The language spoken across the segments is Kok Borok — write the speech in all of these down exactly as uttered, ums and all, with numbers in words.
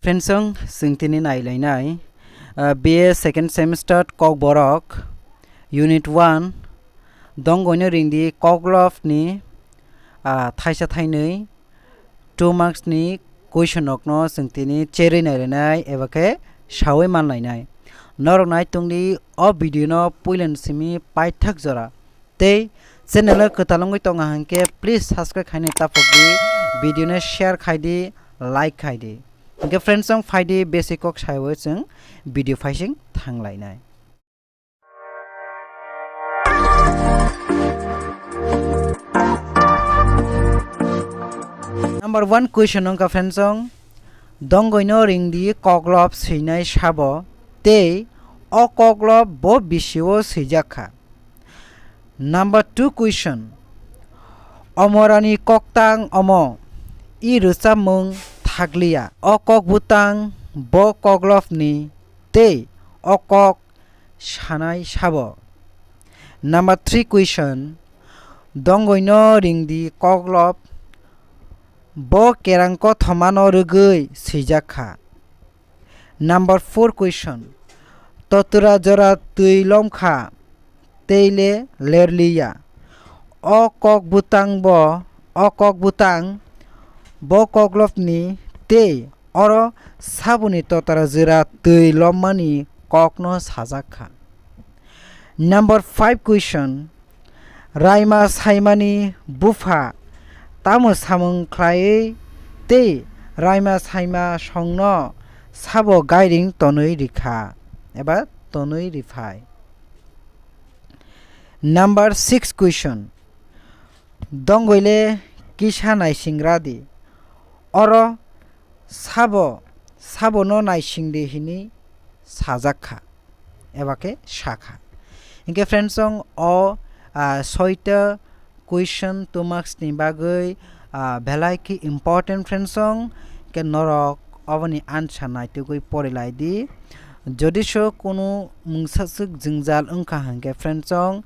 Friends, chwng tini nailainai, ah, B A second semester Kokborok, Unit one, Donggoino ringdi koklopni, ah, thaisa thainwi two marks ni question rokno chwng tini cherwi nailainai eba khe sawi manlainai. Norok nai tongdi o video no puilani simi paithak jora. Tei channel o kwtal wngwi tongo hwnkhe please subscribe khainai taphokdi, video no share khaidi, like khaidi. Hwnkhe friends, chwng phaidi basic kok saiwi chwng video phaising thanglainai. Number one question wngkha friends, chwng Donggoino ringdi koklop swinai sabo tei o koklop bo bisio swijak kha. Number two question, Omorani koktang omo, i rwchapmung thakliya. O kok butang bo koklopni tei o kok sanai sabo. Number three question, Donggoino ringdi koklop bo kerang kothomano rwgwi swijak kha. Number four question, Totra jora twi lomkha, tei le lerliya. O kok butang bo, o kok butang bo koklopni tei oro saboni totra jora twi lommani kokno sajak kha. Number five question, Raima saimani bupha tamo samung khlaiwi tei raima saima songno sabo gairing tonwi rikha eba tonwi riphai. Number six question, Donggoile kisa naisingra di. Oro sabo, sabono naising di hini sajak kha eba khe sa kha. Hinkhe friends, chwng o, ah, soita question two marks ni bagwi, ah, belai khe important friends, chwng khe norok oboni answer naitugwi pori lai di. Jodi so kunu mungsa swk jwngjal wngkha hwnkhe friends, chwng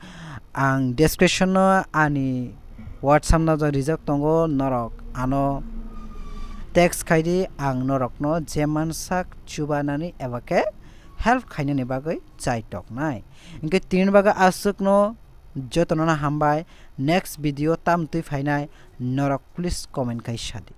ang description o ani WhatsApp no rijak tongo, norok ano text khai di, ang norokno je mansak chubanani eba khe help khainani bagwi chai toknai. Hinkhe tini bagwi aswkno jotono hambai, next video tam twi phainai norok please comment khai sadi.